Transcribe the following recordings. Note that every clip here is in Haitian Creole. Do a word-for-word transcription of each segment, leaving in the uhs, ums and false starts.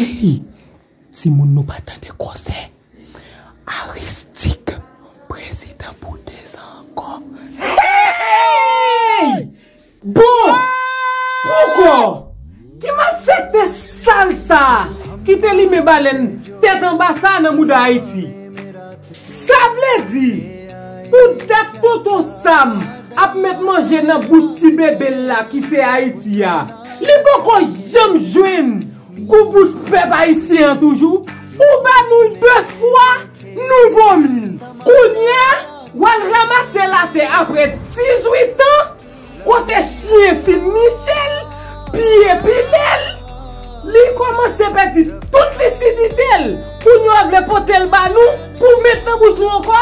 Ey! Timoun, nou pa tande konsèy. Aristik, prezidan pou dezan ankò. Hey! Bon! Poukò? Ki malfektè sal sa a ki te limen balèn tèt anba sa a nan mouda Ayiti? Sa vle di, pou dat tonton Sam ap met manje nan bouch ti bebe l la ki se Ayiti a, li poko janm jwenn gou bouch pèp ayisyen an toujou? Ou ba nou l de fwa, nou vomi l. Kounye a, w al ranmase l atè apre dizuit an, kote chen fin niche l, pye pile l, li kòmanse pèdi tout lisidite l. Kounye a w vle pote l ba nou pou met nan bouch nou ankò?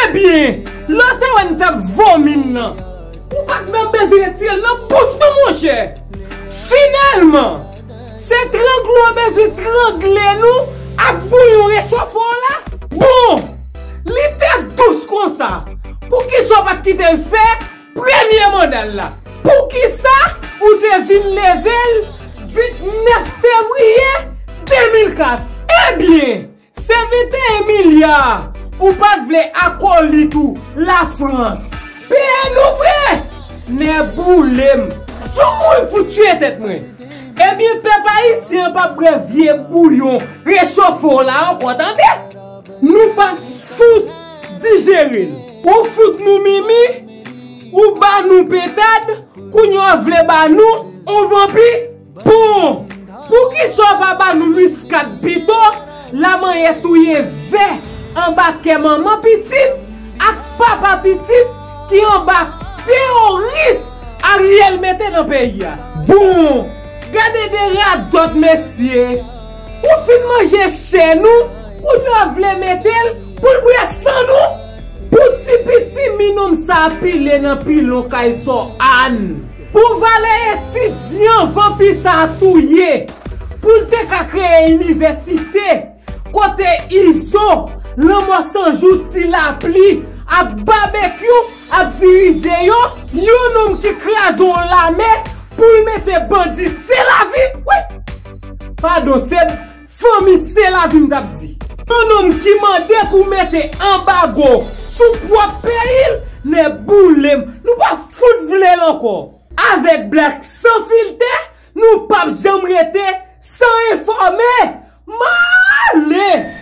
Ebyen, lè w te wè n t ap vomi l nan, ou pa t menm bezwen retire l nan bouch nou, monchè. Finalman, se trangle w bezwen trangle nou ak bouyon rechofe w la? Bon, li te dous konsa. Poukisa w pa t kite l fè premye manda l la? Poukisa ou te vin leve l vennèf fevriye de mil kat? Ebyen, se venteyen milya ou pa t vle akolit ou Lafrans peye nou vre? Nèboule m. Jou mwen fout tiye tèt mwen. Ebyen, pèp ayisyen an p ap bwè vye bouyon rechofe w la ankò, tande. Nou p ap fout dijere l. Ou fout nou mimi, ou ba nou pentad, kounye a w vle ba nou on vanpi? Bon, poukisa w pa ba nou miskad pito? Lamanyè touye vè anba kè manman pitit ak papa pitit ki anba teworis Ariel mete nan peyi a. Bon, gade de radòt, mesye. Ou fin manje chè nou, kounye a w vle mete l pou l bwè san nou? Pou ti piti minonm sa a pile nan pilon kay sò Ann. Pou valè etidyan vanpi sa a touye, pou l te ka kreye inivèsite, kote Izo, Lanmò San Jou, Ti Lapli ak Babekyou ap dirije yo, yon nonm ki kraze yon lame pou l mete bandi selavi, wi! Padon, se fanmi selavi m t ap di. Yon nonm ki mande pou mete anbago sou pwòp peyi l, nèboule m, nou pa fout vle l ankò. Avèk Black San Filtè, nou p ap janm rete san enfòme. Male!